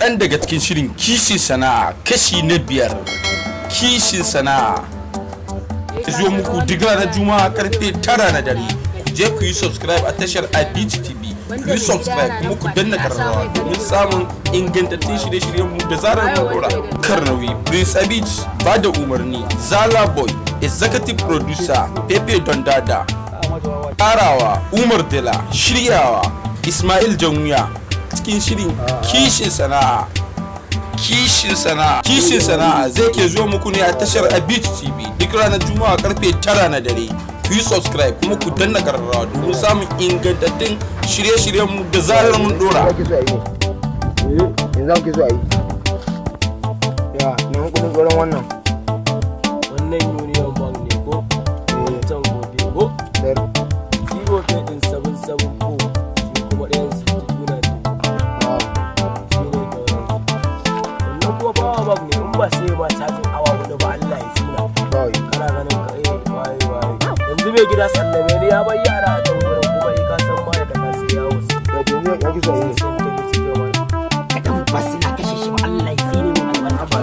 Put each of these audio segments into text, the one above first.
Kaɗan daga cikin shirin Kishin Sana'a kashi na biyar. Kishin Sana'a zo muku duk ranar Juma'a karfe 9 na dare. Ku je ku yi subscribe a tashar Abit TV. Ku yi subscribe kuma ku danna kararrawa domin samun ingantattun shirye-shiryen mu da zarar mun dora. Karnawi Prince Abit, ba da umarni Zala Boy, executive producer Pepe Dondada, tsarawa Umar Dela, shiryawa Ismail Jamuya. Cikin shirin Kishin Sana'a. Kishin Sana'a, Kishin Sana'a zai ke zuwa muku ne a tashar Abit TV duk ranar Juma'a karfe 9 na dare. Ku yi subscribe kuma ku danna kararrawa domin samun ingantattun shirye-shiryen mu da zarar mun dora. Ake so a yi ne yanzu, ake so a yi ya nemi kudin tsoron wannan. Wannan Union Bank ne ko? Can gobe ko? Sayar. Zero pay din 774, shi kuma ɗayan 62 na ne. Shi ne gauran wannan kuma power bank ne, in ba sai ma cajin awa 4 ba, Allah ya tsina. Kawai. Kana ganin ka, eh, waye waye yanzu mai gida sallame ni, ya bar yara a can wurin kuma, eh, ka san ma'aikata sai yawo su. Ya to yanzu ya ake so a yi ne? Sun tafi su je mana. Kaɗan ba suna kashe shi ba, Allah ya tsine mu albarka.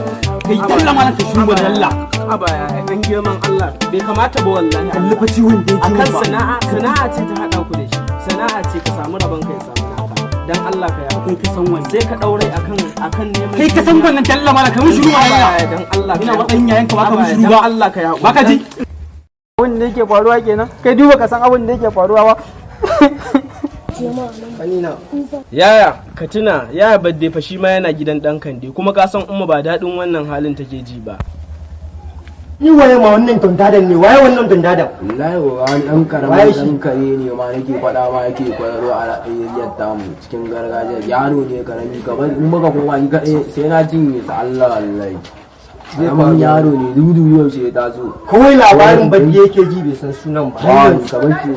Kai, dalla malam, ka shiru mana dalla. Aba ya dan girman Allah, bai kamata ba wallahi. Kalli fa ciwon da yake. Akan sana'a, sana'a ce ta hada ku da shi. Sana'a ce, ka samu rabon ka ya samu naka. Dan Allah ka ya Kai ka san wannan. Sai ka daure akan neman. Kai ka san wannan, dalla malam, ka mun shiru Aba Allah. ya dan Allah ka Ina ya matsayin yayan ka ba ka mun Aba ya shiru dan ba. Allah ka ya Baka ji. Abin da yake faruwa kenan. Kai, duba ka san abin da yake faruwa ba. Kanina. Yaya, ka tuna yaya Badde fa, shi ma yana gidan dan Kande, kuma ka san Umma ba daɗin wannan halin take ji ba. Ni waye ma wannan tondadan ne? Waye wannan tondadan? Wallahi wa wani ɗan Waye karamin shi? ɗan kare ne ma nake faɗa ma, yake kwararo a ra'ayin tamu cikin gargajiya. Yaro ne karami, kamar in muka koma ni kaɗai sai na cinye sa, Allah wallahi. Karamin yaro ne dudu, yaushe ya taso. Kawai labarin Badde yake ji, bai san sunan ba. Ba ni kamar ce.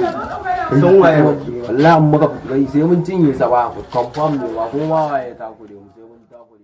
San waye? Wallahi in muka kai sai mun cinye sa ba, confirm ne ba, kuma waye takure mu sai mun takure.